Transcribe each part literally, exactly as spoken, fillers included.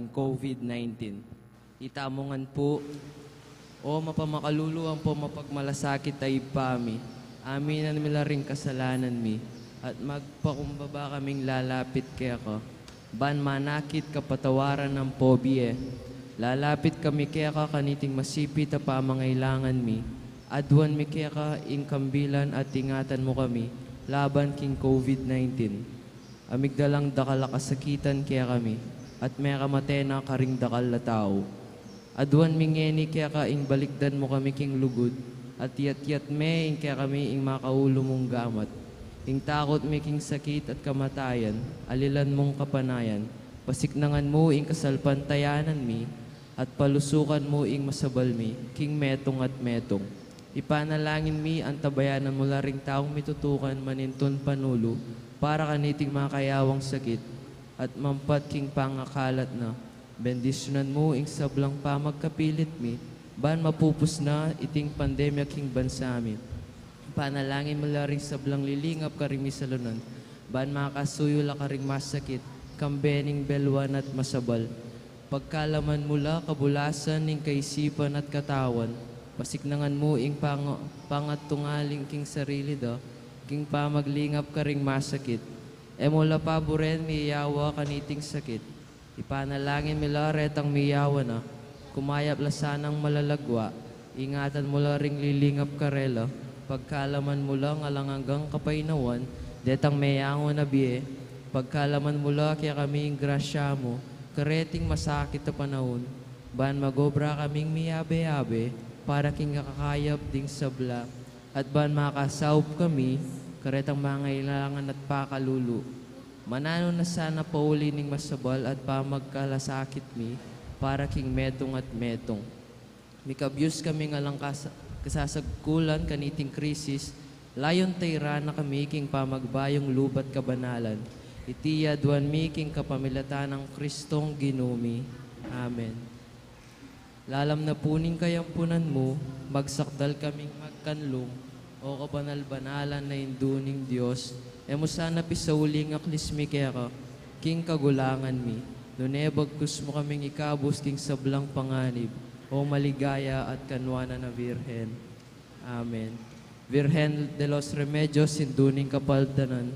COVID nineteen. Itamu ngan pu, O mapamakalulu ampong mapagmalasakit a Ibpa mi, aminan mi la ring kasalanan mi, at magpakumbaba kaming lalapit keka, ban manakit kapatawaran ampo bie. Lalapit kami keka kaniting masipit a pamangailangan mi, aduan mi keka ing kambilan at ingatan mu kami laban king COVID nineteen. A migdalang dakal a kasakitan kekami, at mekamate na karing dakal a tau. Aduan mi ngeni keka ing balikdan mu kami king lugud, at yatyat me ing kekami ing makaulu mung gamat. Ing takut mi king sakit at kamatayan, alilan mung kapanayan, pasiknangan mu ing kasalpantayanan mi, at palusukan mu ing masabal mi king metung at metung. Ipanalangin mi, antabayanan mu la ring taung mitutukan manintun panulu para kaniting makayawang sakit at mampat king pangakalat na. Bendisyunan mu ing sablang pamagkapilit mi, ban mapupus na iting pandemya king bansa mi. Ipanalangin mu la ring sablang lilingap karing misalunan, ban makasuyu la karing masakit, kambe ning beluan at masabal. Pagkalaman mu la kabulasan ning kaisipan at katawan, pasiknangan mu ing pang-, pangatungaling king sarili da, king pamaglingap karing masakit. E mu la paburen miyawa kaniting sakit. Ipanalangin mi la retang miyawa na, kumayap la sanang malalagwa, ingatan mu la ring lilingap karela, pagkalaman mu la ing alang anggang kapainawan, detang meyangu na bie, pagkalaman mu la kekami ing grasya mu, kareting masakit a panaun, ban magobra kaming miyabe-yabe, para king kakayap ding sabla, at ban makasaup kami, karetang mangailangan at pakalulu. Mananu na sana pauli ning masabal at pamagkalasakit mi, para king metung at metung. Mikabyus kami ngan lang kas-, kasasagkulan kaniting krisis, layun tairan na kami king pamagbayung lubat kabanalan. Iti aduan mi king kapamilatan nang Kristong Ginu mi. Amen. Lalam na pu ning kayampunan mu, magsakdal kaming magkanlung, O kabanal-banalan a Indu ning Dios, e mu sana pisauli ing aklis mi keka, king kagulangan mi, nune bagkus mu kaming ikabus king sablang panganib, O maligaya at kanuanan a Birhen. Amen. Virgen de los Remedios, Indu ning Kapaldanan,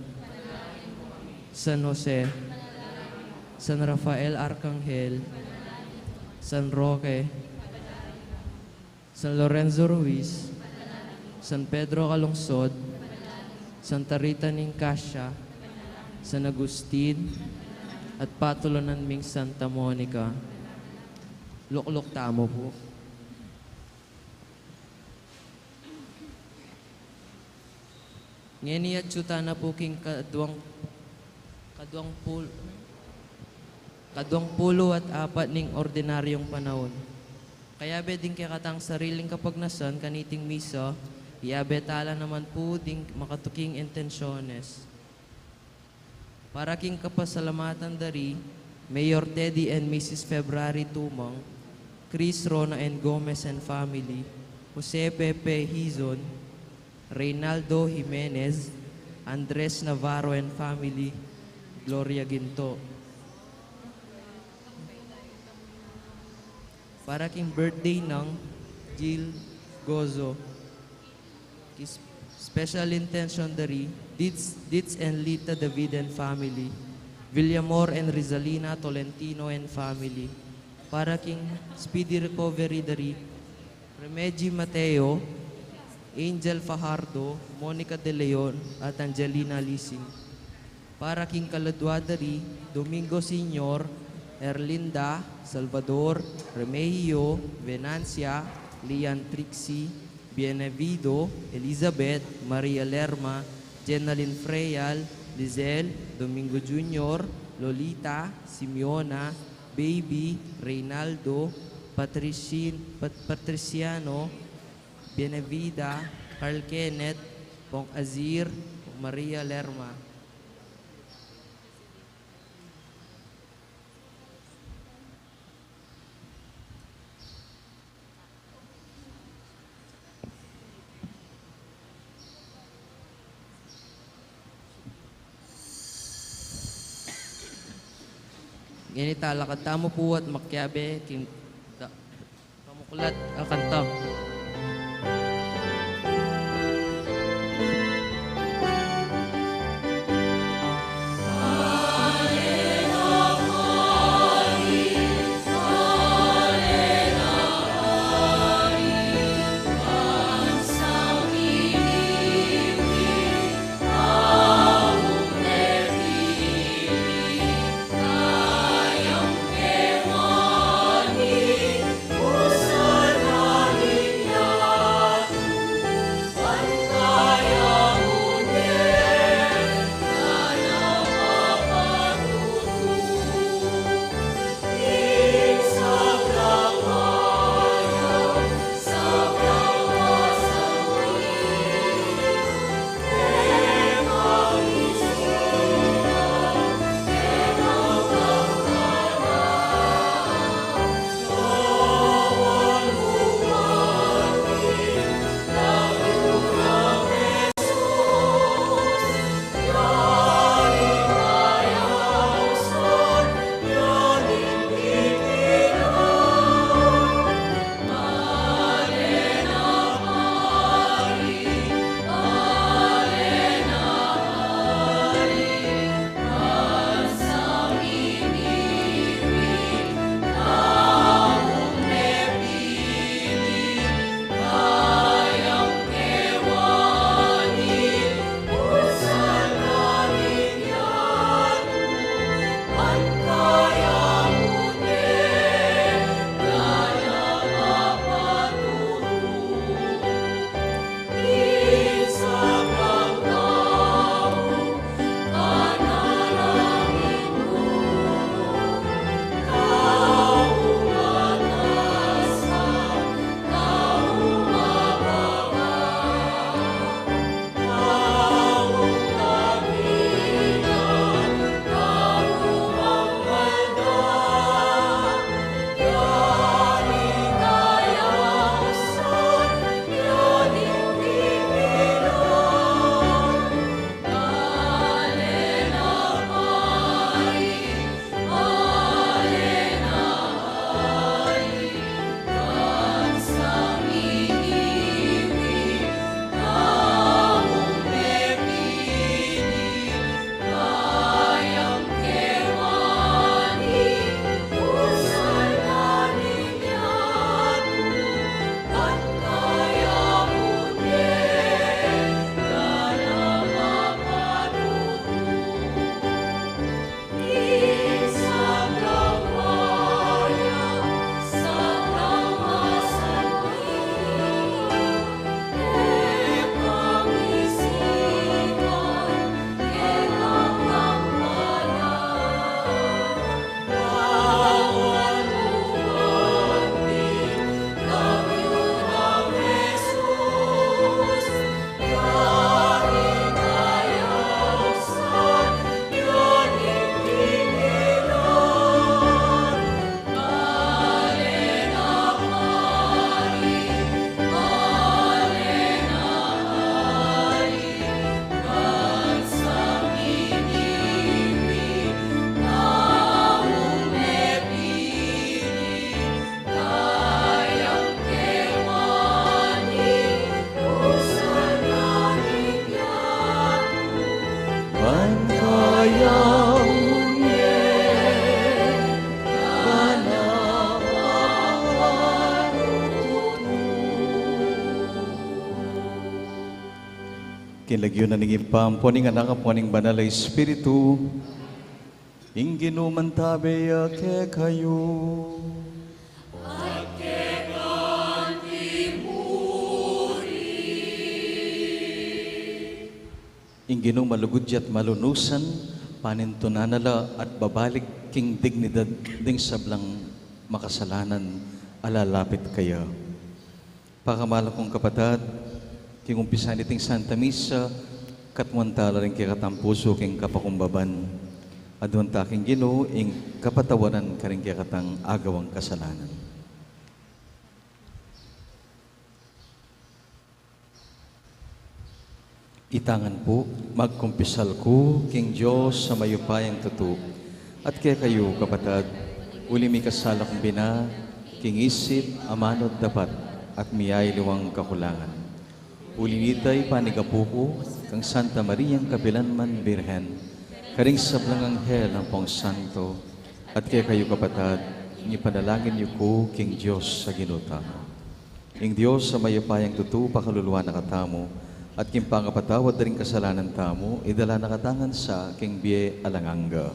San Jose, San Rafael Arcangel, San Roque, San Lorenzo Ruiz, San Pedro Calungsod, Santa Rita ning Cascia, San Agustin, at patulunan ming Santa Monica. Lukluk tamu pu. Ngeni atyu tana pu king kaduang, kaduang pul-, kaduang pulu at apat ning ordinaryung panaun. Kayabe ding kekatang sariling kapagnasan kaniting misa, iyabe tala naman pu ding makatuking intensyones. Para king kapasalamatan da ri Mayor Teddy and Missus February Tumang, Chris, Rona and Gomez and family, Jose Pepe Hizon, Reynaldo Jimenez, Andres Navarro and family, Gloria Ginto. Para king birthday nang Jill Gozo. King s-, special intention da ri Dits, Dits and Lita David and family, Villamor and Rizalina Tolentino and family. Para king speedy recovery da ri Remegi Mateo, Angel Fajardo, Monica De Leon, at Angelina Lising. Para king kaladua da ri Domingo Senior, Erlinda, Salvador, Remigio, Venancia, Lian, Trixie, Bienavido, Elizabeth, Maria Lerma, Jenalyn Freal, Lizelle, Domingo Junior, Lolita, Simeona, Baby, Reynaldo, Patricin-, Pat-, Patriciano, Bienavida, Carl Kenneth, Pong Azir, Maria Lerma. Ngeni talakad tamu pu at makiabe king da-, pamuklat a kanta. King lagyu na ning Ibpa, ampo ning Anak, ampo ning Banal a Espiritu. Ing Ginu mantabe ya kekayu. Ing Ginu malugud ya at malunusan, panintunan na la at babalik king dignidad ding sablang makasalanan a lalapit kaya. Pakamalan kung kapatad, king umpisa niting Santa Misa, katmuan tala ring kekatang pusu king kapakumbaban. Aduan ta king Ginu ing kapatawaran karing kekatang agawang kasalanan. Ita ngan pu, magkumpisal ku king Dios a mayupayang tutu, At kekayu, kapatad, uli mikasala kung bina, king isip, amanu at dapat, at miyaliwang kakulangan. Uli nita, ipanigapu ku kang Santa Mariang kapilanman Birhen, karing sablang anghel ampong santo, at kekayu, kapatad, ipanalangin yu ku king Dios a Ginu tamu. Ing Dios a mayupayang tutu pakaluluan na katamu, at king pangapatawad da ring kasalanan tamu, idala na katamu ngan sa king bie alang angga.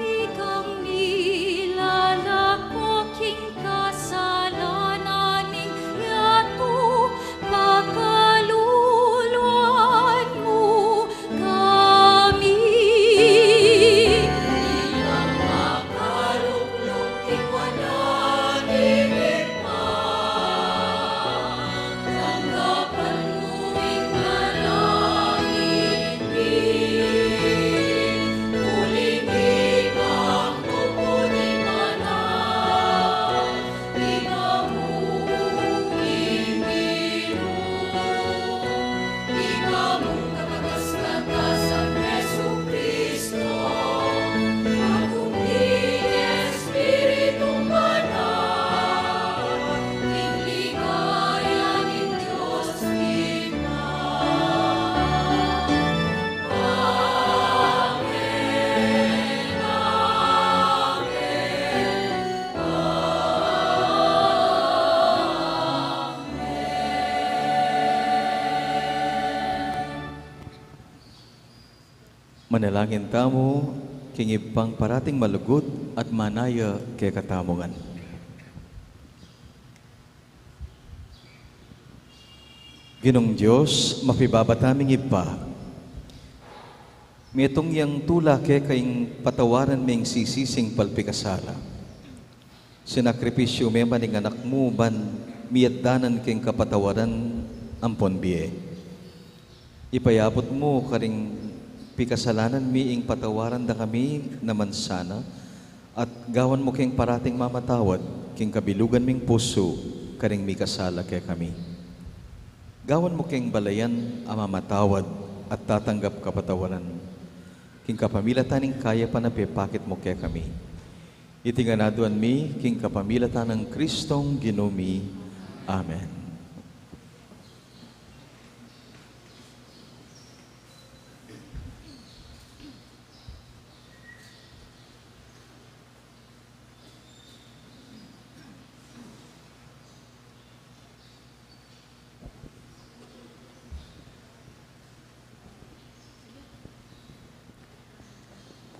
Ikang milalako king kasalanan ning yatu, pakaluluan mu kami. Ikang makalukluk king panaginip, tanggapan mu ing panalangin mi, uling ikang pupuning manal, ikang mu ing minum, ikang mu kakatas-katasan Jesucristo, ampon ing Espiritu Banal, ing ligaya ning Dios Ibpa. Amen, amen, amen. Manalangin tamu king Ibpang parating malugud at manaya kekatamu ngan. Ginung Dios, mapibaba ta ming Ibpa, metung yang tula keka ing patawaran me ing sising palpikasala. Sinakripisyu me man ing Anak mu ban miyaddanan keng kapatawaran ampon bie. Ipayabut mu karing pikasalanan mi ing patawaran da kami naman sana, at gawan mu keng parating mamatawad king kabilugan ming pusu karing mikasala kekami. Gawan mu keng balayan a mamatawad at tatanggap kapatawaran king kapamilatan ning kayapan a pepakit mu kekami. Iti ngan aduan mi king kapamilatan nang Kristong Ginu mi. Amen.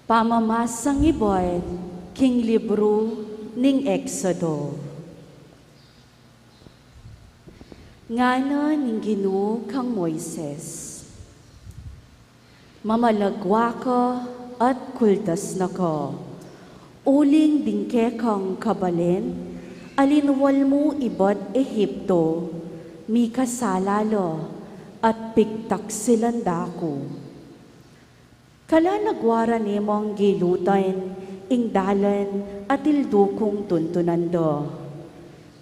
Pamamasang ibat king libru ning Exodo. Ngana ning Ginu kang Moises, mamalagwa ka at kuldas na ka, uling ding kekang kabalen a linwal mu ibat Egipto, mikasala la at pigtaksilan da ku. Kalalagwa ra ne mung gilutan ing dalan a tildu kung tuntunan da.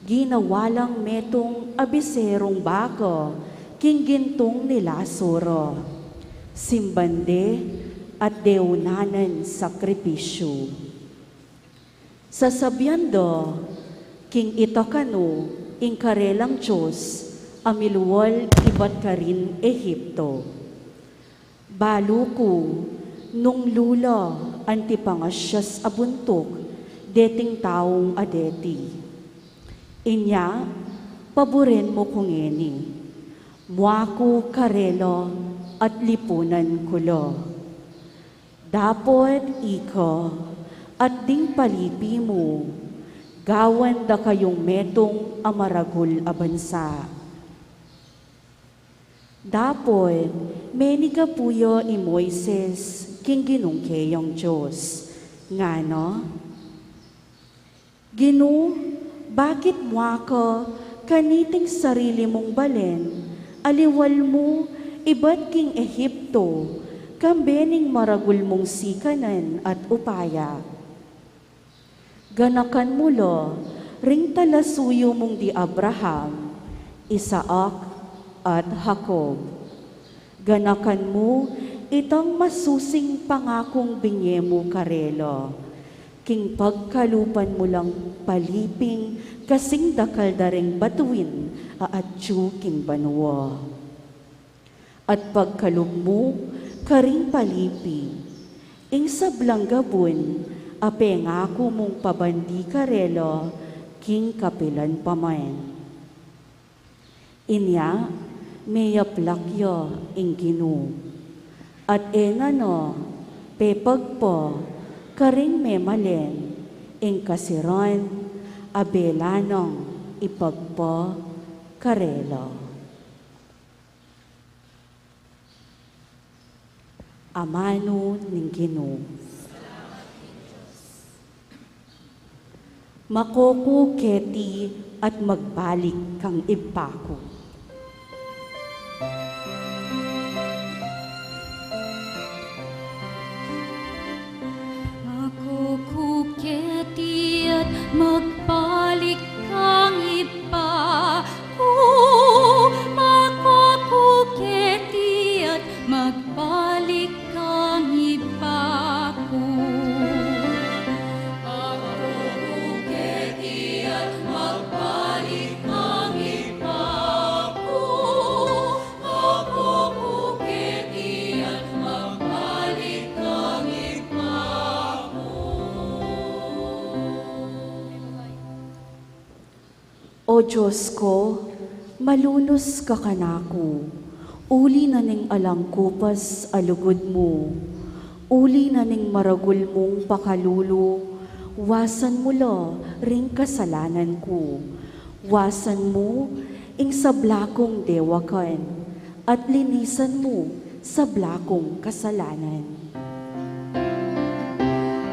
Ginawa lang metung a biserung baka king gintung nilaso ra. Simban de at deunan nang sakripisyu. Sasabian da, king ita kanu ing karelang Dios a milwal ibat karin Egipto. Balu ku nung lu la anti pangasias a buntuk deting taung a deti. Inya, paburen mu ku ngeni, mua ku karela at lipunan ku la. Dapot ika at ding palipi mu, gawan da kayung metung a maragul a bansa. Dapot menigapu ya i Moises king Ginung keyang Dios, ngana, Ginu, bakit mua ka kaniting sarili mung balen a liwal mu ibat king Egipto, kambe ning maragul mung sikanan at upaya? Ganakan mu la ring talasuyu mung di Abraham, Isaac, at Jacob. Ganakan mu itang masusing pangakung binie mu karela, king pagkaluban mu lang paliping kasing dakal da ring batuin a atyu king banua. At pagkalub mu karing palipi ing sablang gabun a pengaku mung pabandi karela king kapilan pa man. Inya meyaplak ya ing Ginu, at e na no pepagpa karing memalen ing kasiran a bela nang ipagpa karela. Amanu ning Ginu. Mako ku keti at magbalik kang ibpa ku. Mako ku keti at magbalik kang ibpa ku, mako ku keti at magbalik kang ibpa ku. Mako ku keti at magbalik kang ibpa ku, mako ku keti at magbalik kang ibpa ku. O Dios ku, malunus ka kanaku, uli na ning alang kupas a lugud mu, uli na ning maragul mung pakalulu, wasan mu la ring kasalanan ku, wasan mu ing sabla kung dewakan, at linisan mu sabla kung kasalanan.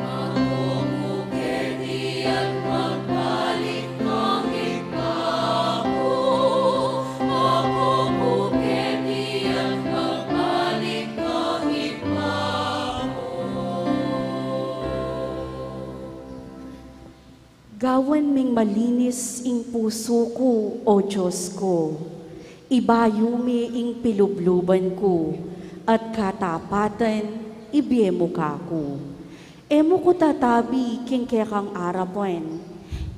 Mako ku keti at magbalik kang ibpa ku, mako ku keti at magbalik kang ibpa ku. Gawan ming malinis ing pusu ku, O Dios ku, ibayu mi ing pilubluban ku, at katapatan ibie mu kaku. E mu ku tatabi king kekang arapan,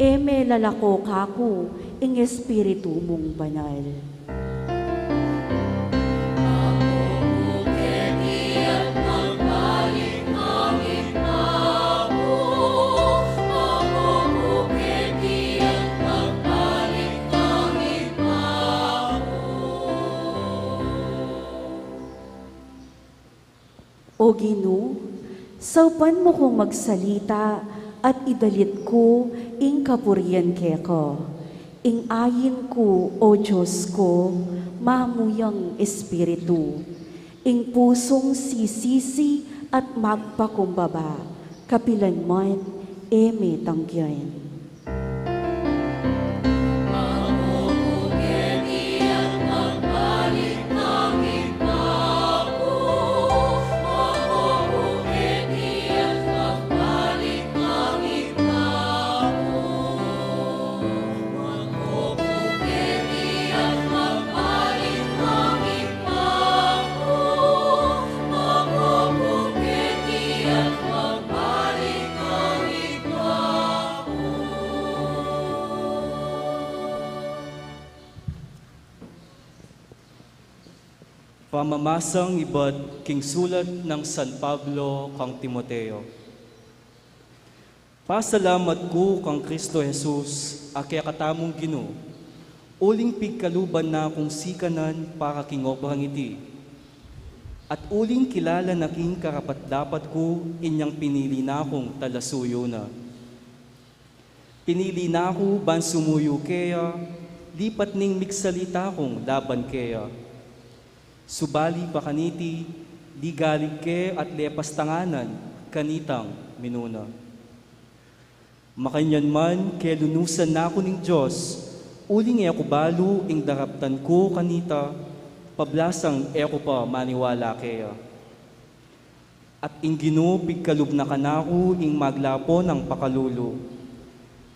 e me lalako kaku ing Espiritu mung Banal. O Ginu, saupan mu kung magsalita at idalit ku ing kapurian keka. Ing ain ku, O Dios ku, mamuyang espiritu. Ing pusung sisisi at magpakumbaba, kapilan man e me tanggian. Pamamasang ibat king sulat nang San Pablo kang Timoteo. Pasalamat ku kang Kristo Jesus, a kekatamung Ginu, uling pigkaluban na kung sikanan para king obrang iti, at uling kilala na king karapat-dapat ku inyang pinili na kung talasuyu na. Pinili na ku ban sumuyu keya, lipat ning migsalita kung laban keya. Subali pa kaniti, ligalig ke at lepas tanganan kanitang minuna. Makanyan man, kelunusan na ku ning Dios, uling e ku balu ing daraptan ku kanita, pablasang e ku pa maniwala keya. At ing Ginu pigkalub na kanaku ing maglapo nang pakalulu.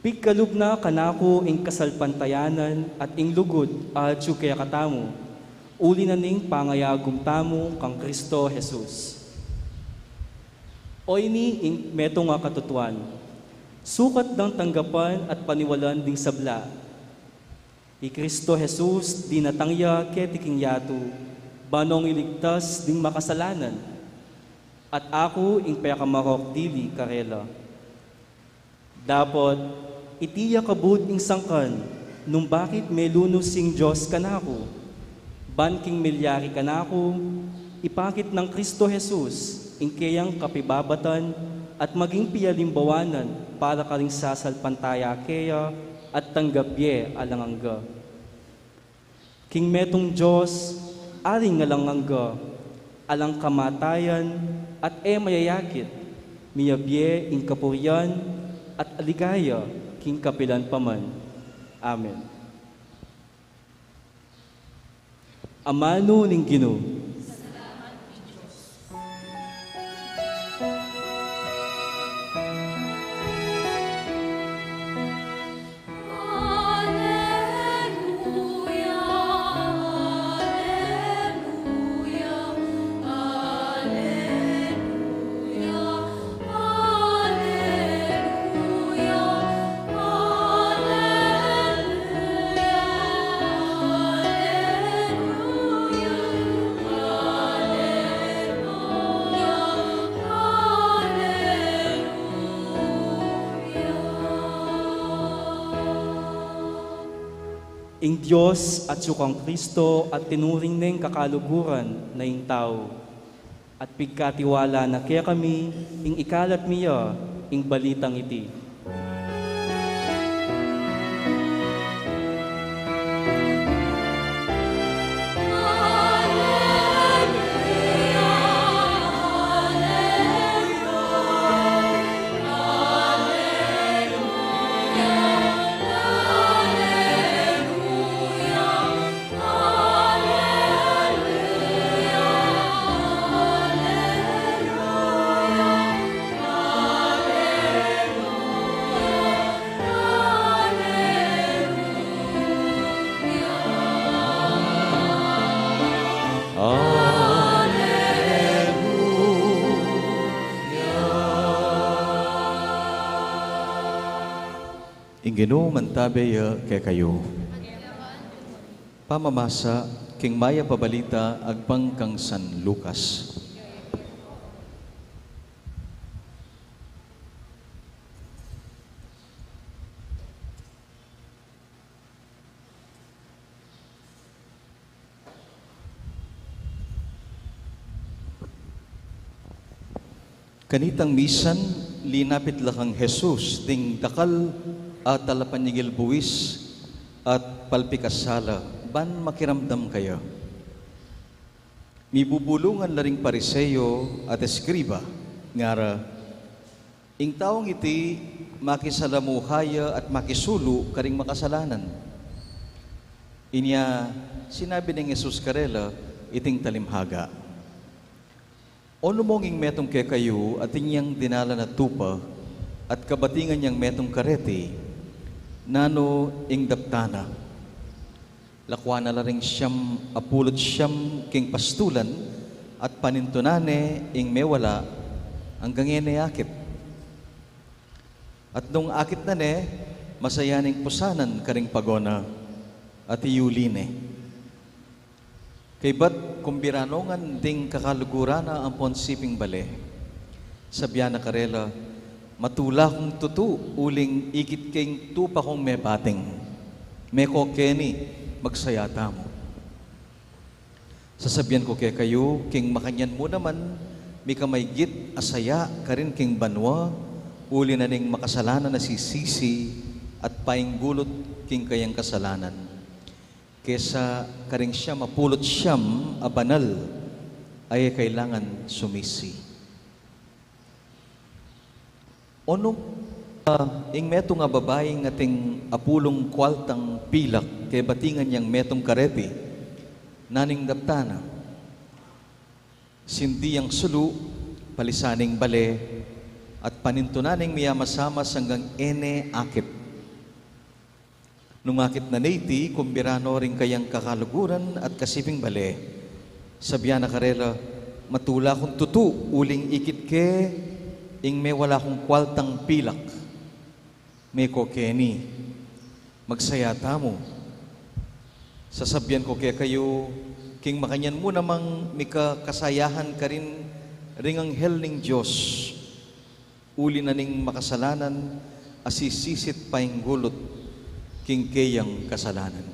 Pigkalub na kanaku ing kasalpantayanan at ing lugud a atyu kekatamu, uli na ning pangayagum tamu kang Kristo Jesus. O ini ing metung a katutuan, sukat dang tanggapan at paniwalan ding sabla. I Kristo Jesus dinatang ya keti king yatu, ban nong iligtas ding makasalanan, at aku ing pekamarok dili karela. Dapot, iti ya kabud ing sangkan nung bakit melunus ing Dios kanaku, ban king milyari kanaku, ipakit nang Kristo Jesus ing keyang kapibabatan at maging pialimbawanan para karing sasalpantaya keya at tanggap ye alang angga. King metung Dios, Aring alang angga, alang kamatayan, at e mayayakit, miyabie ing kapurian at ligaya king kapilan pa man. Amen. Amanu ning Ginu. Ing Dios atyu kang Kristo at tinuring neng kakaluguran na ing tau. At pigkatiwala na kekami ing ikalat mi ya ing balitang iti. Ing Ginu mantabe ya kekayu. Pamamasa king Mayap a Balita agpang kang San Lucas. Kanitang misan, linapit la kang Jesus ding dakal a talapanyingil buis at palpikasala, ban makiramdam kaya. Mibubulungan la ring Pariseo at eskriba, ngara, "Ing taung iti, makisalamuha ya at makisulu karing makasalanan." Inya sinabi neng Jesus karela iting talimhaga, "O nu mong ing metung kekayu atin yang dinalan a tupa, at kabatingan yang metung kareti, nanu ing daptan na?" Lakuan na la ring siam a pulu't siam king pastulan, at panintunan ne ing mewala, anggang e ne akit. At nung akit na ne, masaya neng pusanan karing pago na, at iyuli ne. Kaybat kumbira no ngan ding kakaluguran na ampon siping bale. Sabian na karela, "Matula kung tutu, uling ikit ke ing tupa kung mebating. Meko keni, magsaya tamu. Sasabian ku kekayu, king makanyan mu naman, mika maigit a saya karin king banua, uli na ning makasalanan a sisisi at painggulut king kayang kasalanan, kesa karing siam a pulu't siam a banal a e kailangan sumisi." O nu, ah, ing metung a babaing ating apulung kualtang pilak, kabatingan yang metung kareti, nanu ing daptan na? Sindi yang sulu, palisan ing bale, at panintunan ing miyamasamas anggang e ne akit. Nung akit na ne iti, kumbira no ring kayang kakaluguran at kasiping bale. Sabian na karela, "Matula kung tutu, uling ikit ke ing mewala kung kualtang pilak. Meko keni, magsaya tamu. Sasabian ku kekayu, king makanyan mu namang mika kasayahan karin ring anghel ning Dios, uli na ning makasalanan a sisisit painggulut king keyang kasalanan."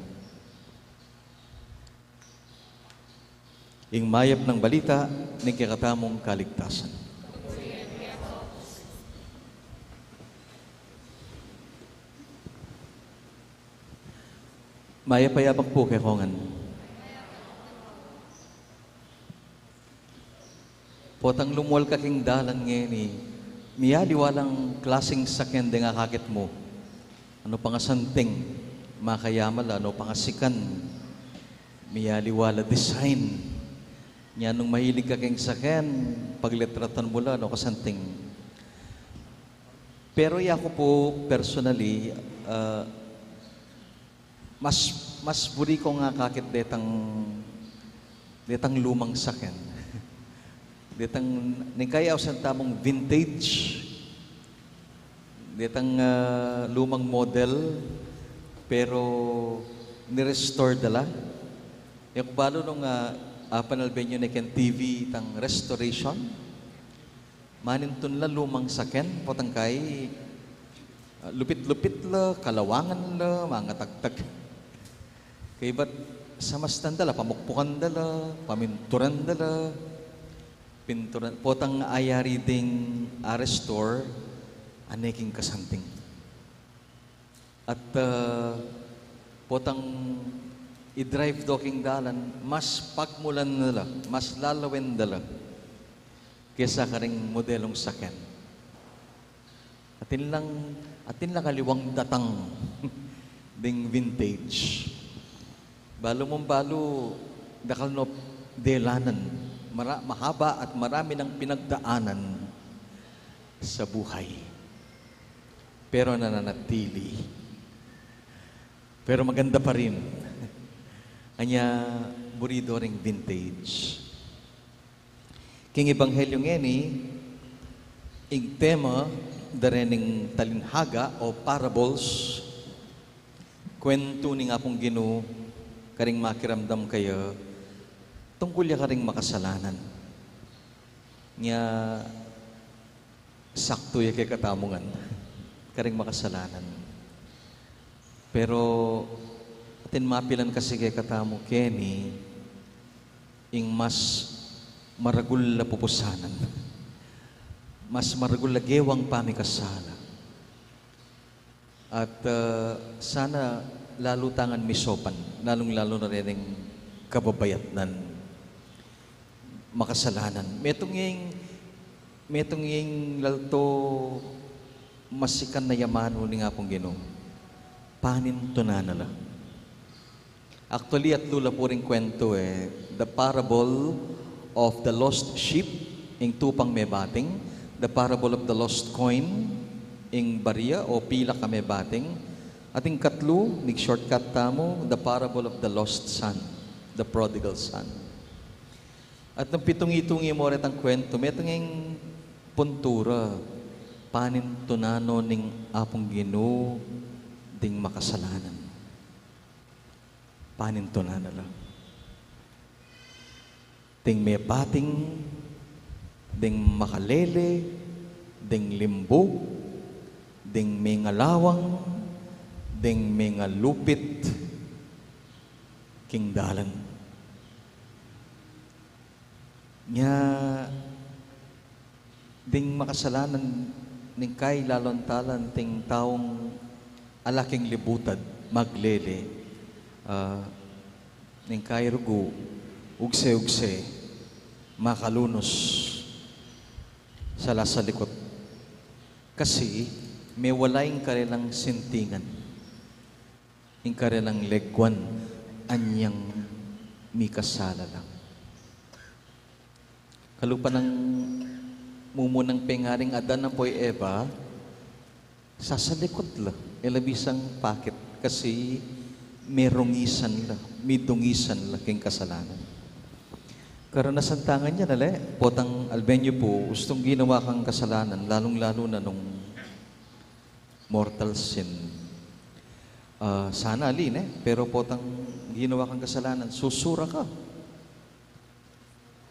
Ing mayap nang balita ning kekatamung kaligtasan. Mayap a yabak pu kekongan. Potang lumual ka king dalan ngeni, miyaliwa lang klasing saken deng akakit mu. Anu pang asanting, makayama la, anu pang asikan, miyaliwa la design. Nya nung mahilig ka king saken, pagletratan mu la, anu kasanting. Pero yaku pu, personally, ah, mas, mas buri kung akakit detang, detang lumang saken. Detang, ning kaya ausan tamung vintage. Detang, ah, lumang model, pero ni-restore da la. E ku balu nung, ah, apanalbe yu ne keng T V itang restoration. Manintun la lumang saken, potang kai, ah, lupit-lupit la, kalawangan la, mangatagtag. Kaybat samastan da la, pamukpukan da la, paminturan da la, pinturan, potang ayari ding a-restore, ane king kasanting. At, ah, potang i-drive do king dalan, mas pagmulan da la, mas lalawen da la, kesa karing modelung saken. Atin lang, atin lang aliwang datang ding vintage. Balu mung balu, dakal no delanan, mara-, mahaba at marami nang pinagdaanan sa buhay. Pero nananatili. Pero maganda pa rin. Anya, buri do ring vintage. King Ebanghelyo ngeni, ing tema, Darening talinhaga o parables, kuwentu ning Apung Ginu karing makiramdam kaya tungkul ya karing makasalanan. Nya, saktu ya kekatamu ngan, karing makasalanan. Pero atin mapilan kasi kekatamu keni ing mas maragul a pupusanan, mas maragul a gewang pamikasala. At, ah, sana lalu tangan misopan, lalung-lalu na rin ing kababayatnan makasalanan. Metung ing, metung ing lalto masikan a yamanu ning Apung Ginu. Panintunan na la. Actually, atlu la pu ring kuwentu, e. The parable of the lost sheep, ing tupang mebating, the parable of the lost coin, ing baria o pilak a mebating, at ing katlu, mig-shortcut tamu, the parable of the lost son, the prodigal son. At nung pitungi-tungi mu retang kuwentu, metung ing puntura, panintunan no ning Apung Ginu ding makasalanan. Panintunan na la. Ding mebating, ding makalele, ding limbu, ding mengalawang, ding mengalupit king dalan. Nya, ding makasalanan, ning kai lalon talan, ding taung ala king libutad, maglele, ah, ning kai rugu, ugse-ugse, makalunus, sala salikut. Kasi, mewala ing karelang sintingan, ing karelang leguan, anyang mikasala la. Kalupa nang mumunang pengaring Adan ampo i Eva, sasalikut la, e la bisang pakit, kasi merungisan la, midungisan la king kasalanan. Karanasan ta ngan yan, ale, potang albenyo pu, ustung ginawa kang kasalanan, lalung-lalu na nung mortal sin. Ah, sana ali, ne? Pero potang ginawa kang kasalanan, susura ka.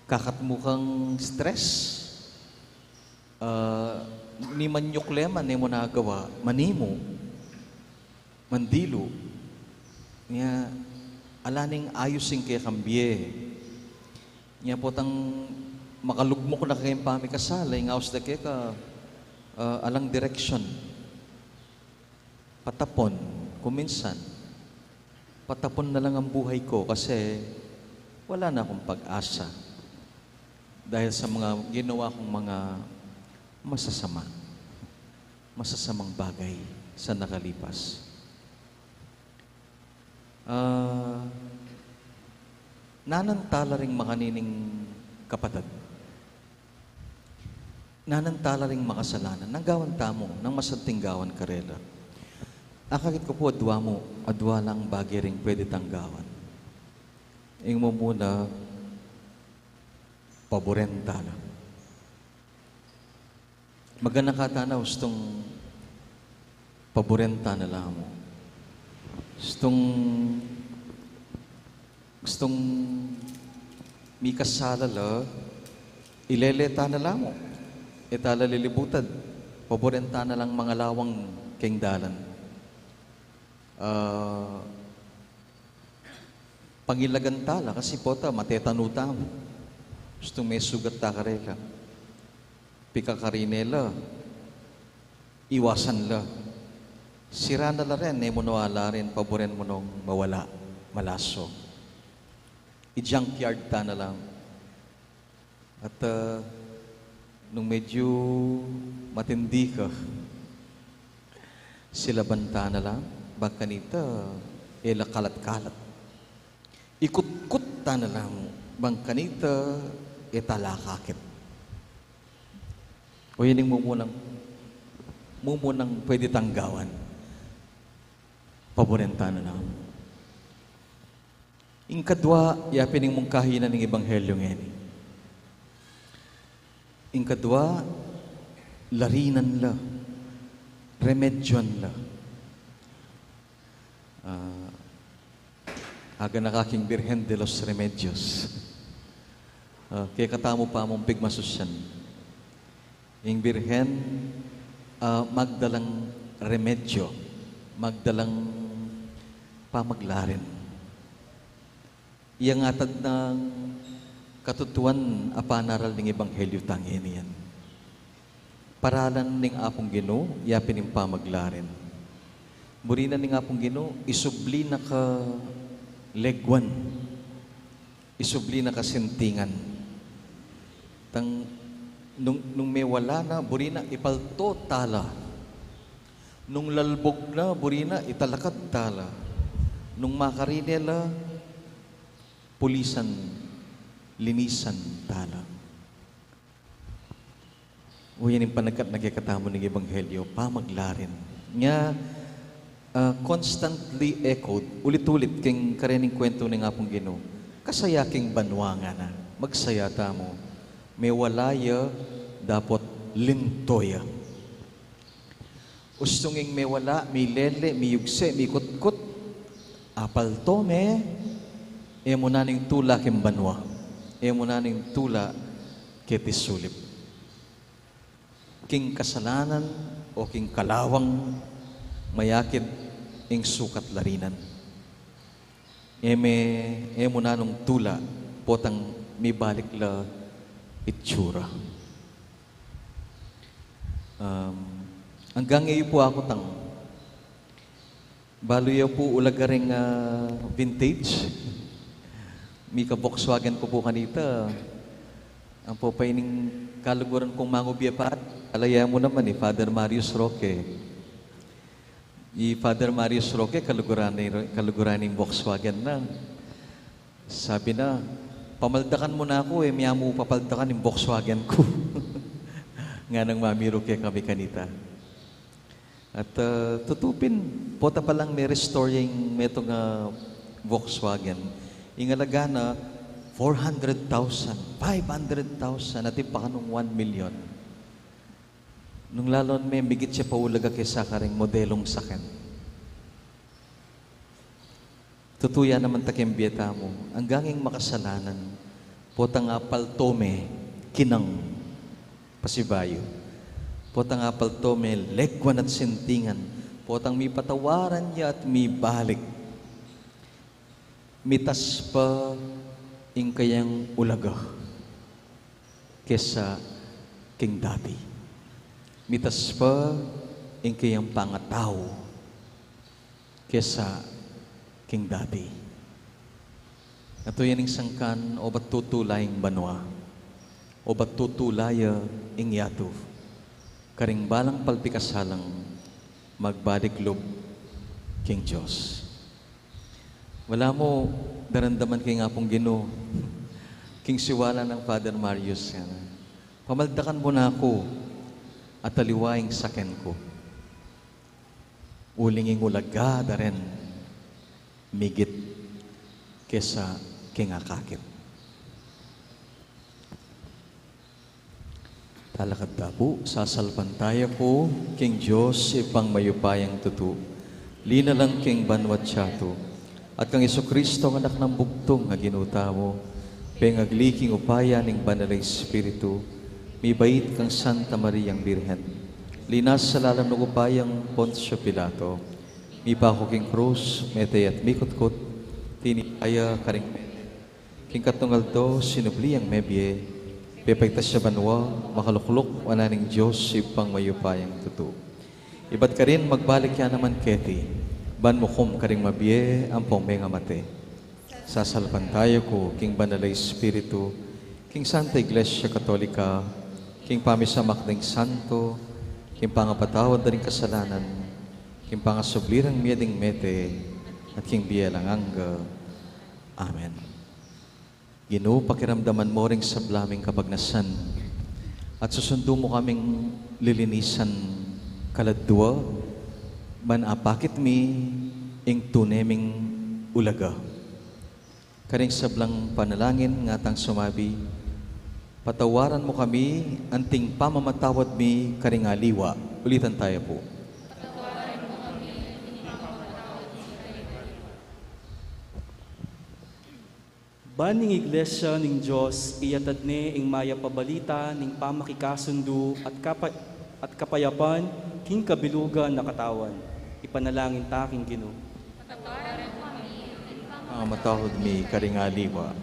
Kakat mu kang stress. Ah, ni manyuk leman, e mu nagawa, manimu, mandilu. Nya, ala ning ayus ing kekang bie. Nya potang makalugmuk na keng pamikasala, ing aus da keka, ah, alang direksyon. Patapon, kuminsan, patapon na lang ang buhay ko kasi wala na akong pag-asa dahil sa mga ginawa kong mga masasama, masasamang bagay sa nakalipas. Ah, nanan tala ring makanining kapatad. Nanan tala ring makasalanan, nang gawan tamu, nang masanting gawan karela. Akakit ku pu adwa mu, adwa lang bage ring pwede tang gawan. Ing mumuna, paburen tala. Maganaka tana, ustung paburen tana la mu. Ustung, ustung mikasala la, ilele tana la mu. E tala lilibutad, paburen tana lang mangalawang keng dalan. Ah, pangilagan tala, kasi pota, matetanu tamu. Ustung mesugat ta karela. Pikakari ne la, iwasan la. Sira na la ren, e mu no ala ren, paburen mu nong mawala, malaso. I-junkyard tana lang. At, ah, nung medyo matindi ka, silaban tana lang, bang kanita, e la kalat-kalat. Ikutkut tana lang, bang kanita, e tala akakit. O yan ing mumunang, mumunang pwede tang gawan. Paburen tana lang. Ing kadwa, ya pin ing mungkahi na ning ebanghelyo ngeni. Ing kadwa, larinan la. Remedyoan la. Ah, aganaka king Birhen de los Remedios. Ah, kekatamu pa mung pigmasusian. Ing Birhen, ah, magdalang remedyo, magdalang pamaglarin. Iya ngatad nang katutuan a panaral ning Ebanghelyo tang ngeni. Paralan ning Apung Ginu, ya pin ing pamaglarin. Buri na ning Apung Ginu, isubli na ka legwan, isubli na ka sintingan. Tang, nung, nung mewala na, buri na ipalto tala. Nung lalbug na, buri na italakad tala. Nung makarine la, pulisan, linisan tala. O, yan ing panagkat na kekatamu ning Ebanghelyo, pamaglarin. Nya, ah, constantly echoed, ulit-ulit, king karening kuwentu ning Apung Ginu. Kasaya king banua, ngana. Magsaya tamu. Mewala ya, dapot linto ya. Ustung ing mewala, milele, miyugse, mikutkut, apalto me, e mu na ning tula king banua, e mu na ning tula keti sulip. King kasalanan o king kalawang mayakit ing sukat la rinan. E me, e mu na nung tula, potang mibalik la itsura. Um, anggang e yu pu akutang. Balu yu pu ulaga ring, ah, vintage. Mika Volkswagen ku pu kanita. Ampo pa ining kaluguran kung mangubie pa, ala ya mu naman i Father Marius Roque. I Father Marius Roque, kaluguran na, kaluguran ning Volkswagen na. Sabi na, "Pamaldakan mu na ku, e, mia mu papaldakan ing Volkswagen ku." Nganang mamiru kekami kanita. At, ah, tutu pin, pota pa lang me-restore ya ing metung a Volkswagen. Ing alaga na, four hundred thousand, five hundred thousand, at ipakanung one million. Nung lalon me, migit ya pa ulaga kesa karing modelung saken. Tutu ya naman ta king bie tamu, anggang ing makasalanan, potang apalto me, kinang pasibayu. Potang apalto me, legwan at sintingan. Potang mipatawaran ya at mibalik. Mitas pa ing kayang ulaga kesa king dati. Mitas pa ing kayang pangatau kesa king dati. At yan ing sangkan, obat tutula ing banua, obat tutula ya ing yatu, karing balang palpikasalang magbalik lub king Dios. Wala mu daramdaman king Apung Ginu, king siwala nang Father Marius, ngana, "Pamaldakan mu na ku, at aliwa ing saken ku." Uling ing ulaga da rin migit kesa king akakit. Talakad ta pu, sasalpantaya ku king Dios Ibpang mayupayang tutu, linalang king banua't yatu, at kang Jesucristo, Anak nang bugtung a Ginu tamu, pengagli king upaya ning Banal a Espiritu, mibait kang Santa Mariang Birhen, linasa lalam ning upayang Poncio Pilato, mipaku king krus, mete at mikutkut, tinipa ya karing mete, king katlung aldo sinubli yang mebie, pepaitas ya banua, makalukluk wanan ning Dios Ibpang mayupayang tutu. Ibat karin magbalik ya naman keti, ban mukum karing mabie ampong mengamate. Sasalpantaya ku king Banal a Espiritu, king Santa Iglesia Katolika, king pamisamak ding santo, king pangapatawad da ring kasalanan, king pangasubli rang mie ding mete, at king bie alang angga. Amen. Ginu, pakiramdaman mu ring sabla ming kapagnasan, at susundu mu kaming lilinisan kaladua, ban apakit mi ing tune ming ulaga. Karing sablang panalangin, ngatang sumabi, "Patawaran mu kami anting pamamatawad mi karing aliwa." Ulitan taya pu. Ban ing Iglesia ning Dios, iyatad ne ing mayap a balita ning pamakikasundu at kapa-, at kapayapan king kabilugan a katawan. Ipanalangin ta king Ginu. Patawaran mu kami, king pamamatawad mi karing aliwa.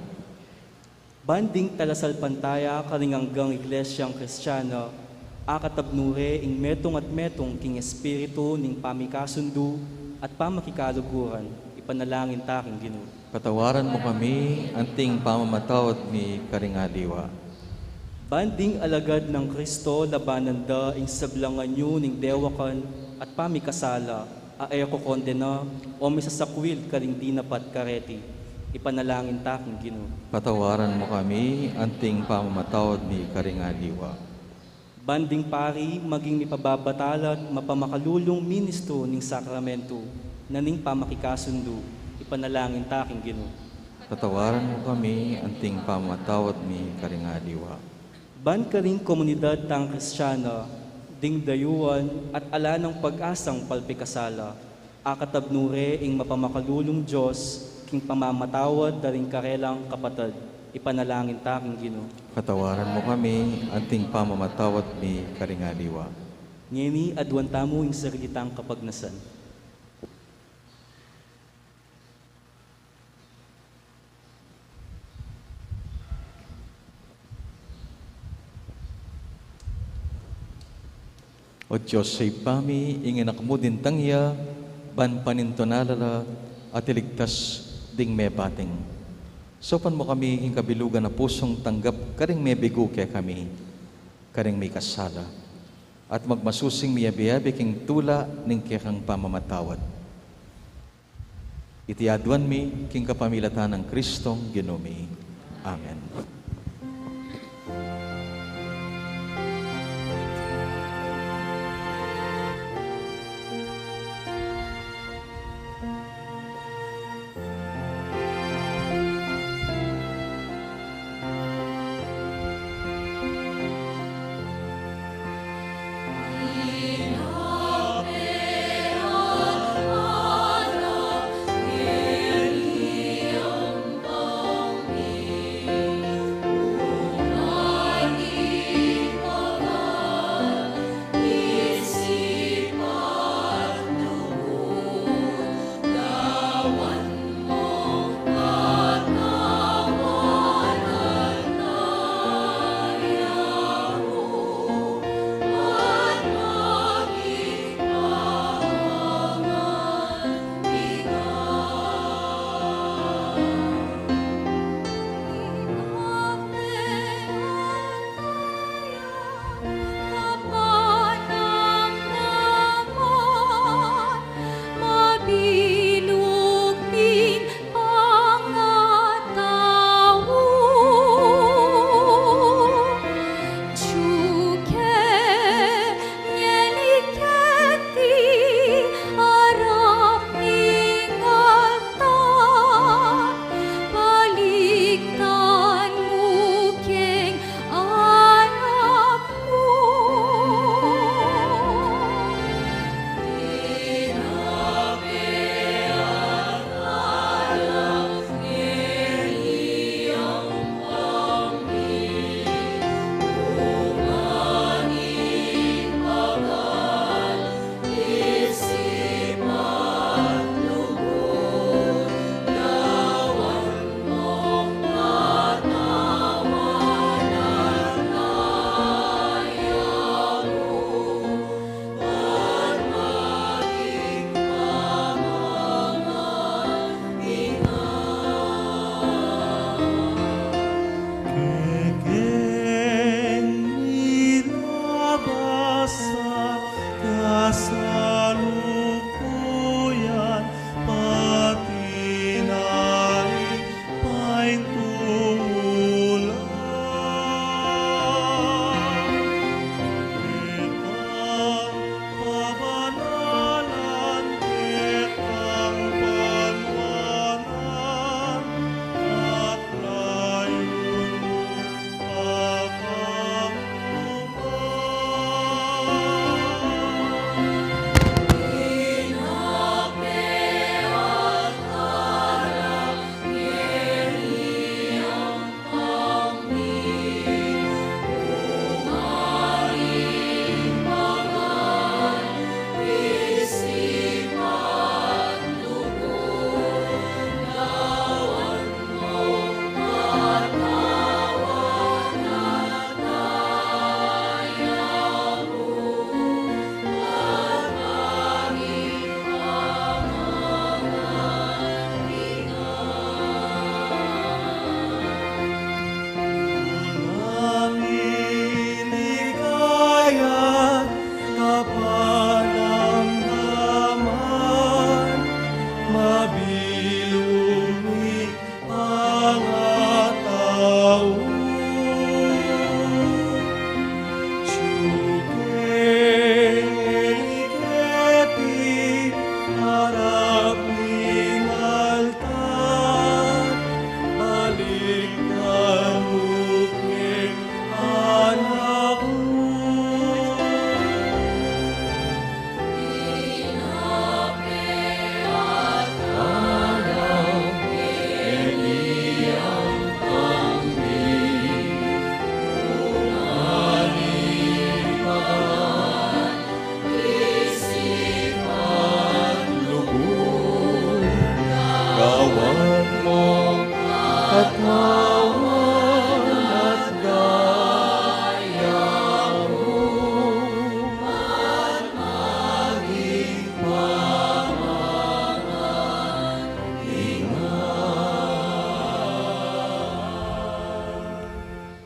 Ban ding talasalpantaya karing anggang Iglesiang Kristiana, akatabnu re ing metung at metung king espiritu ning pamikasundu at pamakikaluguran. Ipanalangin ta king Ginu. Patawaran mu kami, anting pamamatawad mi karing aliwa. Ban ding alagad nang Kristo labanan da ing sablang anyu ning dewakan at pamikasala, a e kokondena o misasakwil karing dinapat kareti. Ipanalangin ta king Ginu. Patawaran mu kami, anting pamamatawad mi karing aliwa. Ban ding pari maging mipababatalat mapamakalulung ministro ning sakramentu na ning pamakikasundu. Ipanalangin ta king Ginu. Patawaran mu kami, anting pamamatawad mi karing aliwa. Ban karing komunidad tang Kristiana, ding dayuan at ala nang pag-asang palpikasala, akatabnu re ing mapamakalulung Dios king pamamatawad da ring karelang kapatad. Ipanalangin ta king Ginu. Patawaran mu kami, anting pamamatawad mi karing aliwa. Ngeni aduan tamu ing sarili tang kapagnasan. O Dios, Ibpa mi, ing anak mu dintang ya ban panintunan la at iligtas ding mebating. Saupan mu kami king kabilugan a pusung tanggap karing mebigu kekami, karing mikasala, at magmasusing miyabe-yabe king tula ning kekang pamamatawad. Iti aduan mi king kapamilatan nang Kristong Ginu mi. Amen.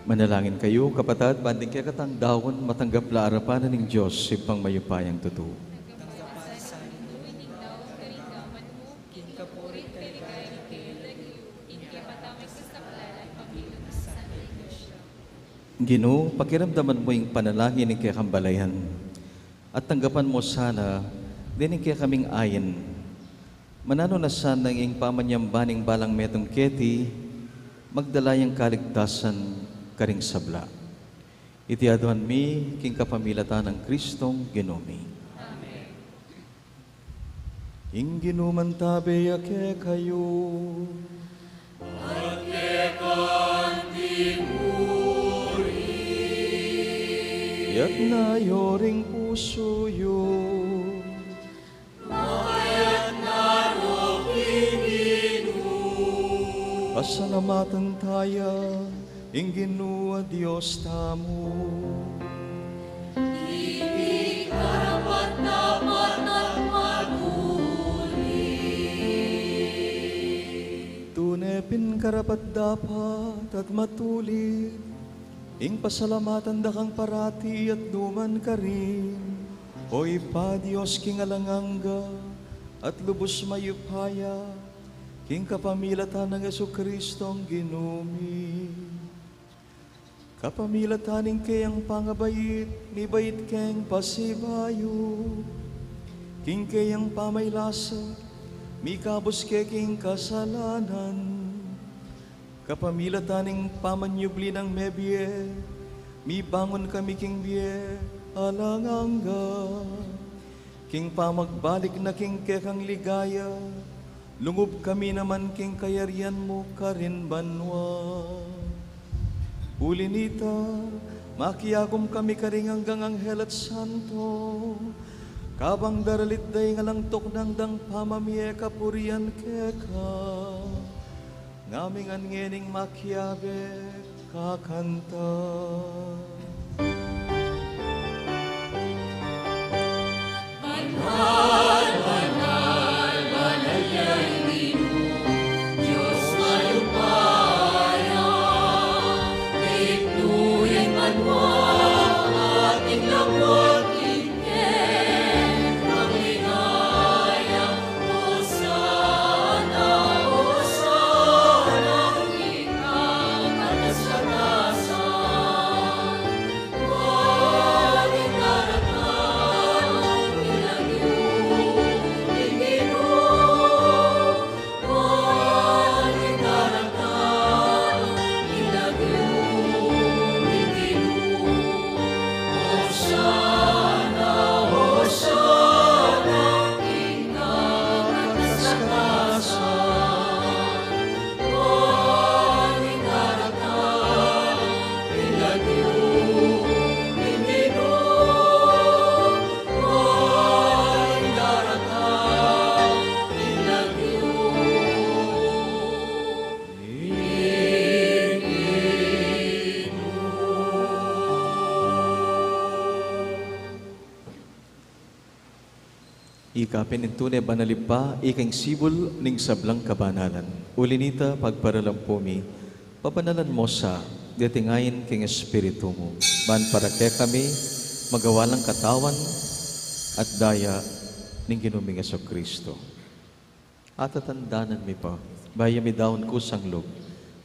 Manalangin kayu, kapatad, ban ding kekatang daun matanggap la arapan na ning Dios, Ibpang mayupayang tutu. Ginu, pakiramdaman mu ing panalangin ning kekang balayan, at tanggapan mu sana ding kekaming ain. Mananu na sana ing pamanyamba ning balang metung keti, magdala yang kaligtasan karing sabla. Iti aduan mi king kapamilatan nang Kristong Ginu mi. Amen. Ing Ginu mantabe ya kekayu. At keka mu rin. Iyatas yu ring pusu yu. Pasalamatan taya ing Ginu a Dios tamu. Iti karapat-dapat at matulid. Tune pin karapat-dapat at matulid ing pasalamatan da kang parati at nu man karin, O Ibpa, Dios king alang angga at lubus mayupaya, king kapamilatan nang Jesucristong Ginu mi. Kapamilatan ning keyang pangabait, mibait keng pasibayu. King keyang pamaylasa, mikabus ke king kasalanan. Kapamilatan ning pamanyubli nang mebie, mibangun kami king bie alang angga. King pamagbalik na king kekang ligaya, lungub kami naman king kayarian mu karin banua. Uli nita, makiagum kami karing anggang anghel at santo, kabang daralit da ing alang tuknang dang pamamie kapurian keka. Ngaming ngening makiabe kakanta. Banal, banal, banal ya ing Ginu, Dios mayupaya, mitmu ya ing banua, at ing lapud king kekang ligaya. Ika pin ing tune banal Ibpa, ika ing sibul ning sablang kabanalan. Uli nita, pagparalan pu mi, pabanalan mu sa deti ngain king Espiritu mu, ban para kekami magawa lang katawan at daya ning Ginu ming Jesucristo. Atatandanan mi pa, bayu mi daun kusang lub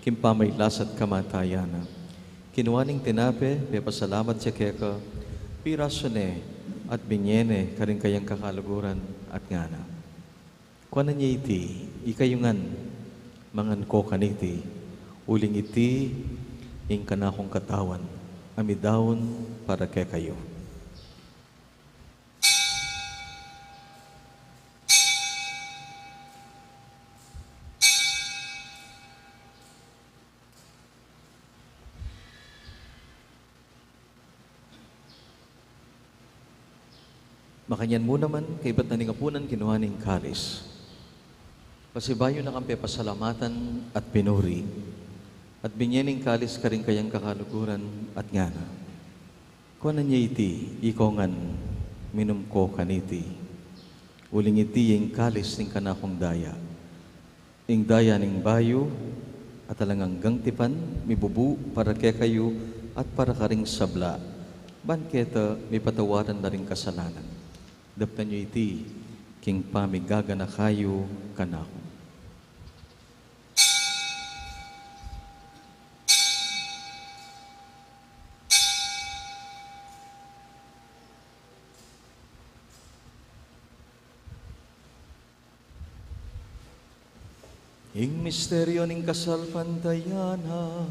king pamailas at kamatayan na, kinua ne ing tinape, pepasalamat ya keka, pirasu ne at binye ne karing kayang kakaluguran at ngana: Kuanan ye iti, ikayu ngan, mangan ko kaniti, uling iti ing kanakung katawan a midaun para kekayu. Makanyan mu naman, kaybat na ning apunan, kinua ne ing kalis. Pasibayu na kang pepasalamatan at pinuri, at binye ne ing kalis karing kayang kakaluguran at ngana: Kuanan ye iti, ikayu ngan, minum ko kaniti, uling iti ing kalis ning kanakung daya, ing daya ning bayu At alang anggang tipan, mibubu para kekayu at para karing sabla, ban keta mipatawaran la ring kasalanan. Daptan yu iti king pamigaganaka yu kanaku. Ing misteryu ning kasalpantayanan.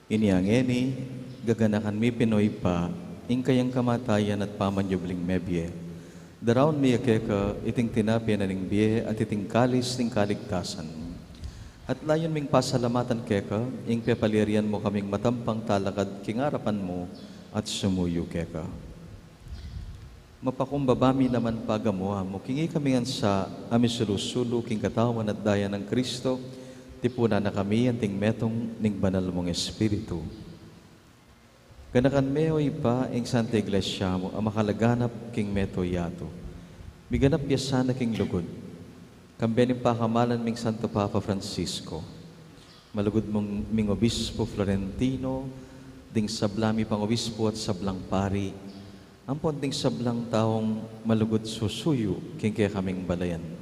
Inya ngeni, gaganakan mi pin, O Ibpa, ing kayang kamatayan at pamanyubling mebie. Daraun mi ya keka iting tinape na ning bie at iting kalis ning kaligtasan. At layun ming pasalamatan keka ing pepalyarian mu kaming matampang talakad king arapan mu at sumuyu keka. Mapakumbaba mi naman pagamu-amu king ikami ngan sa a misulu-sulu king katawan at daya nang Kristo, tipunan na kami anting metung ning banal mung Espiritu. Ganakan me, O Ibpa, ing Santa Iglesia mu a makalaganap king meto yatu. Miganap ya sana king lugud, kambe ning pakamalan ming Santo Papa Francisco. Malugud mung ming Obispo Florentino, ding sabla mi pang obispo at sablang pari, ampon ding sablang taung malugud susuyu king kekaming balayan.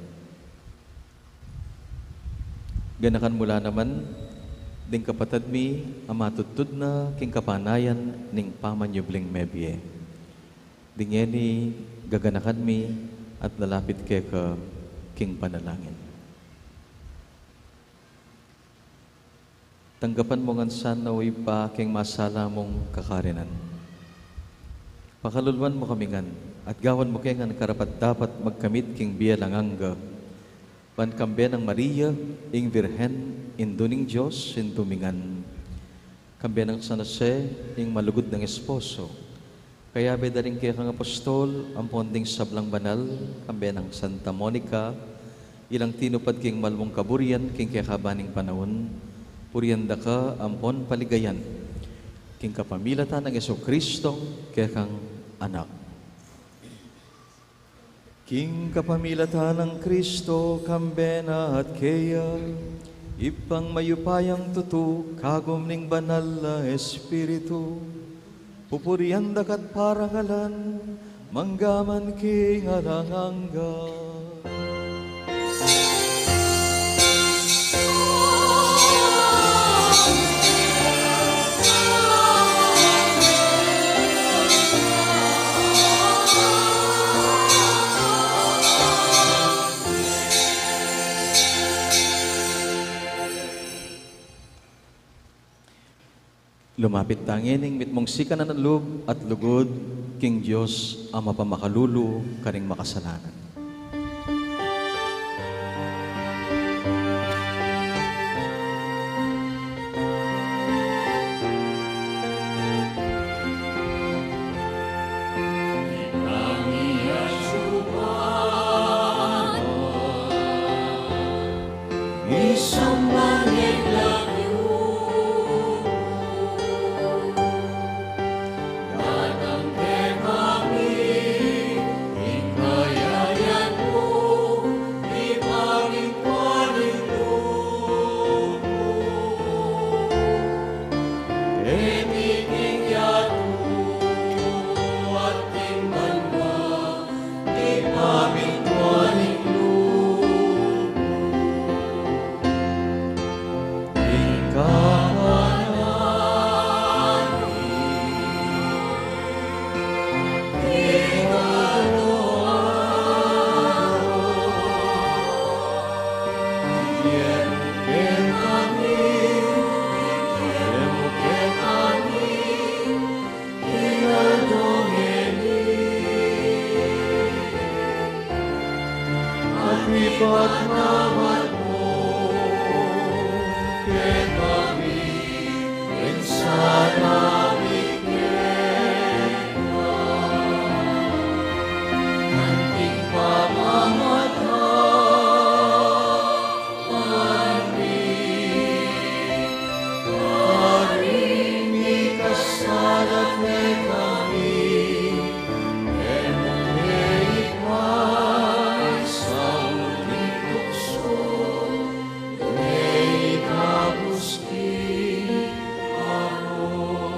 Ganakan mu la naman ding kapatad mi a matudtud na king kapanayan ning pamanyubling mebie. Ding ngeni gaganakan mi at lalapit keka king panalangin. Tanggapan mu ngan sana, O Ibpa, king masala mung kakarinan. Pakaluluan mu kami ngan, at gawan mu ke ngan karapat-dapat magkamit king bie alang angga, ban kambe nang Maria, ing Virgen, Indu ning Dios, Indu mi ngan, kambe nang San Jose, ing malugud nang esposo, kayabe da ring kekang apostol, ampon ding sablang banal, kambe nang Santa Monica, ilang tinupad king mal mung kaburian king kekaban ning panaun, purian da ka ampon paligayan, king kapamilatan nang Jesucristong kekang Anak. King kapamilatan nang Kristo, kambe na at keya, Ibpang mayupayang tutu, kagum ning Banal a Espiritu, pupurian da ka't parangalan, mangga man king alang angga. Lumapit ta ngening mitmung sikanan a lub at lugud king Dios a mapamakalulu karing makasalanan. Patnawad mu kekami ing sala mi keka, anting pamamatawan mi, karing mikasala kekami, e mu ke ikayag sa uling tuksu, nune ikabus king abot.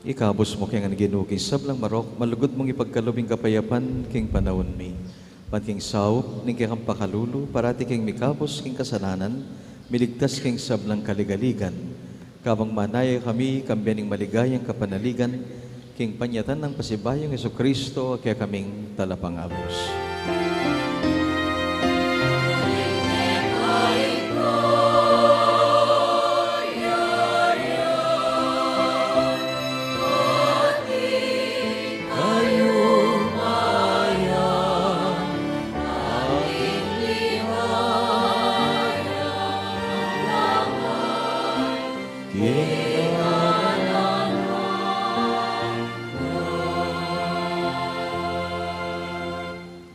Ikabus mu ke ngan, Ginu, king sablang marok, malugud mung ipagkalub ing kapayapan king panaun mi. Ban king saup ning kekang pakalulu, parati keng mikabus king kasalanan, miligtas king sablang kaligaligan. Kabang manaya kami, kambian ning maligayang kapanaligan, king panyatang nang pasibayung Jesucristo, a kekaming Talapangabus.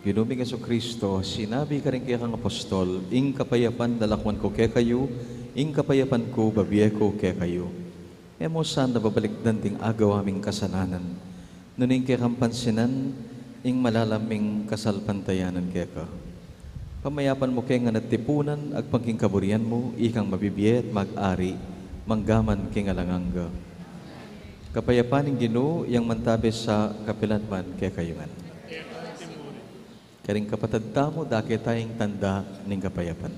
Ginu ming Jesucristo, sinabi karing kekang apostol, "Ing kapayapan lalakwan ku kekayu, ing kapayapan ku bibie ku kekayu." E mu sana babalikdan ding agawa ming kasalanan, nune ing kekang pansinan ing malalam ming kasalpantayanan keka. Pamayapan mu ke ngan at tipunan agpang king kaburian mu, ikang mabibie at mag-ari mangga man king alang angga. Kapayapan ning Ginu, yang mantabe sa kapilan man kekayu ngan. Karing kapatad tamu, dake taya ing tanda ning kapayapan.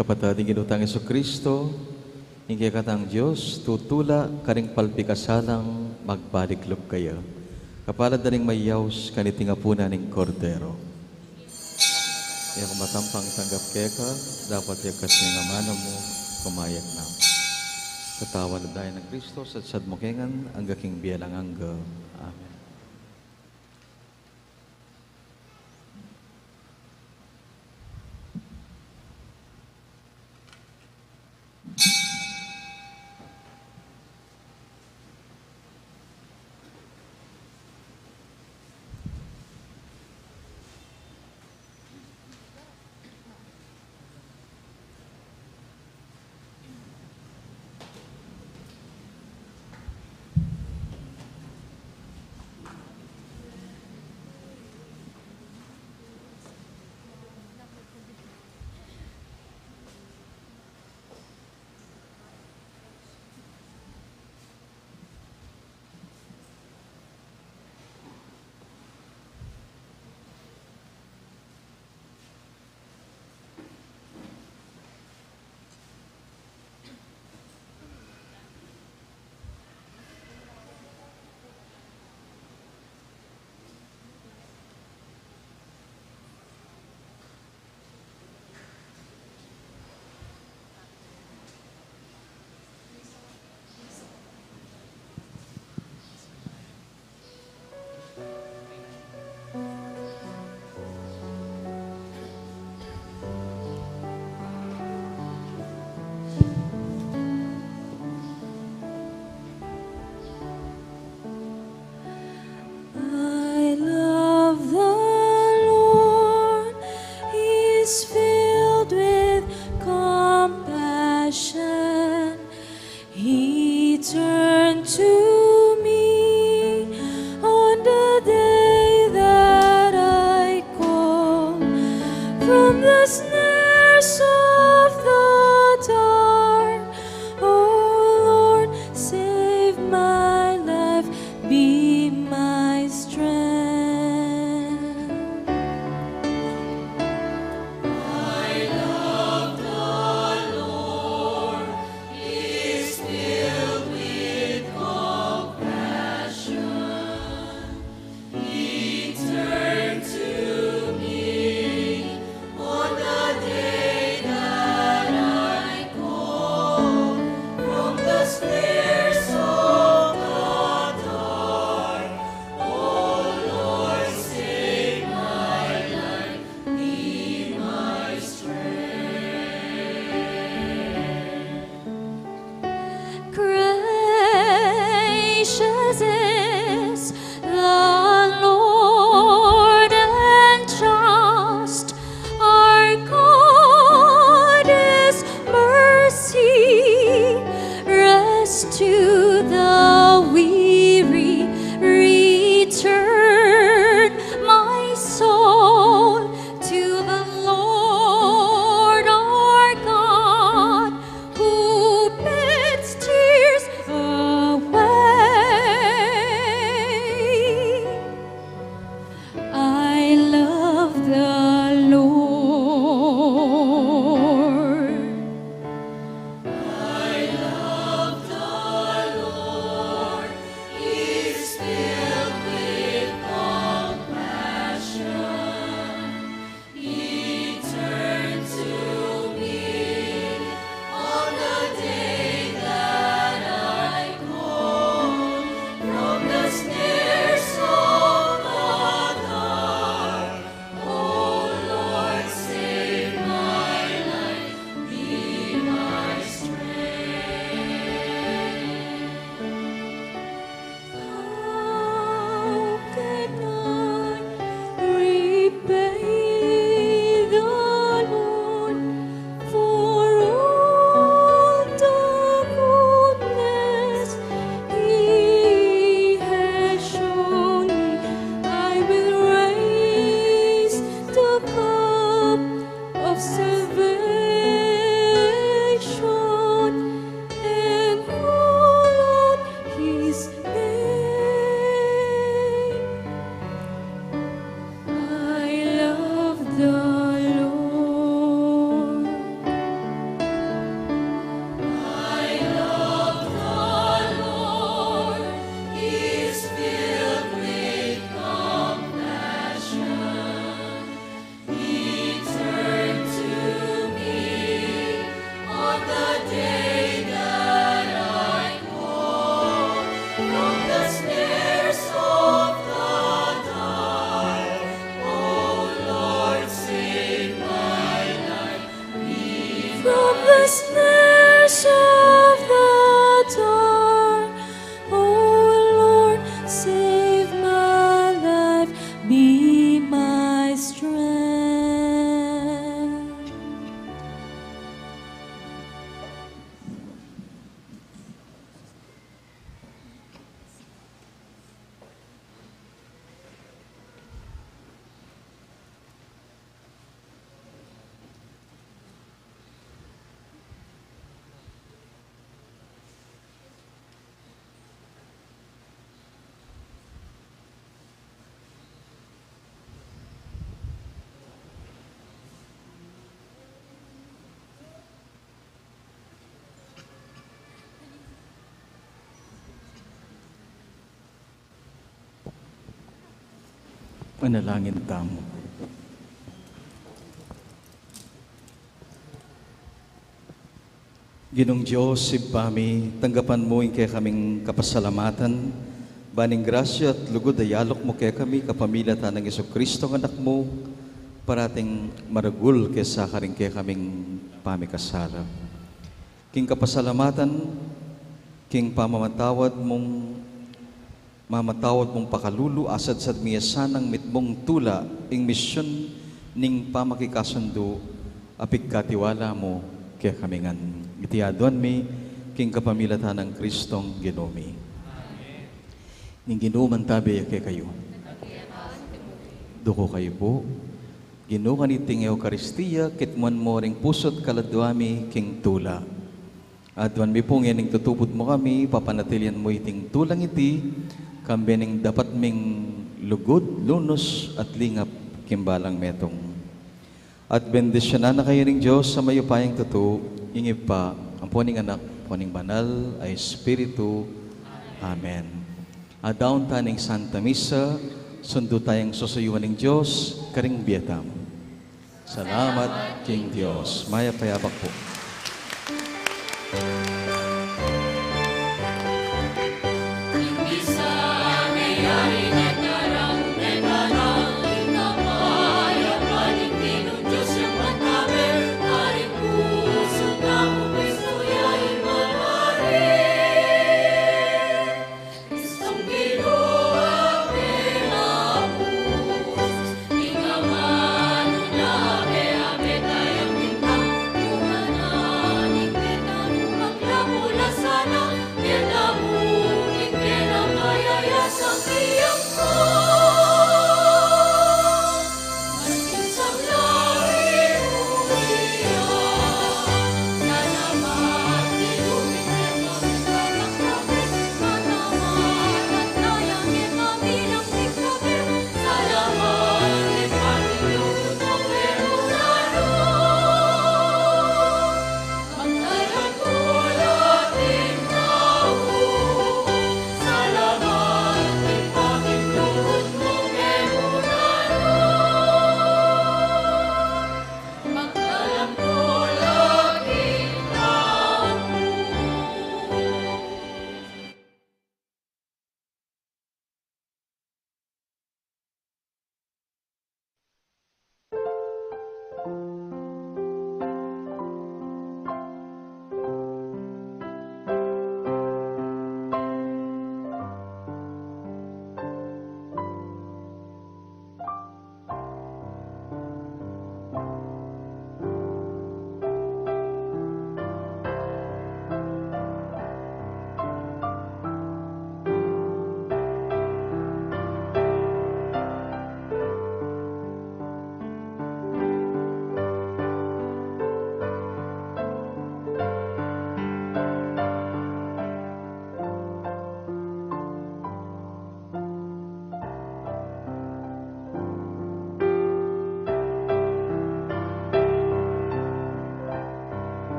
Kapatad, ing Ginu tang Jesucristo, ing kekatang Dios, tutula karing palpikasalang magbalik lub kaya. Kapalad da ring mayaus kaniting apunan ning Kordero. E ku matampang tanggap keka, dapot ikas ning amanu mu, kumayap na. Katawan at daya nang Kristo, sadsad mu ke ngan angga king bie alang angga. Amen. The snares of the dark, O Lord, save my life, be my strength. I love the Lord, He is filled with compassion. He turned to me on the day that I called. From the snares of the dark, O Lord, save my life, be my strength. Gracious is the Lord and just. Our God is mercy, rest to the weary. Return, my soul, to the Lord our God, who bids tears away. I love the Lord. I love the Lord. He is filled with compassion. He turned to me on the day that I called. From the snares of the dark, O Lord, save my life, be my strength. How can I repay the Lord for all the goodness He has shown me? I will raise the cup of salvation and call on His name. I love the Lord. I love the Lord. He is filled with compassion. He turned to me on the day that I called. From the snares of the dark, O Lord, save my life. From the snares of the dark, O Lord, save my life, be my strength. Manalangin tamu. Ginung Dios, Ibpa mi, tanggapan mu ing kekaming kapasalamatan, ban ing grasya at lugud a yalok mu kekami kapamilatan nang Jesucristo a Anak mu, parating maragul kesa karing kekaming pamikasala. King kapasalamatan, king pamamatawad mung mamatawad mung pakalulu, asadsad mi ya sanang mitmung tula ing misyun ning pamakikasundu a pigkatiwala mu kekami ngan. Iti aduan mi king kapamilatan nang Kristong Ginu mi. Ning Ginu mantabe ya kekayu. Duko kayu pu. Ginu, kaniting Eukaristia, kitmuan mu ring pusu't kaladua mi king tula. Aduan mi pu ngening tutubud mu kami, papanatilian mu iting tulang iti, kambe ning dapat ming lugud, lunus, at lingap king balang metung. At bendisyunan na kayu ning Dios a mayupayang tutu, ing Ibpa, ampo ning Anak, ampo ning Banal a Espiritu. Amen. Adaun ta ning Santa Misa, sundu tayang susuyuan ning Dios, karing bie tamu. Salamat king Dios. Mayap a yabak pu.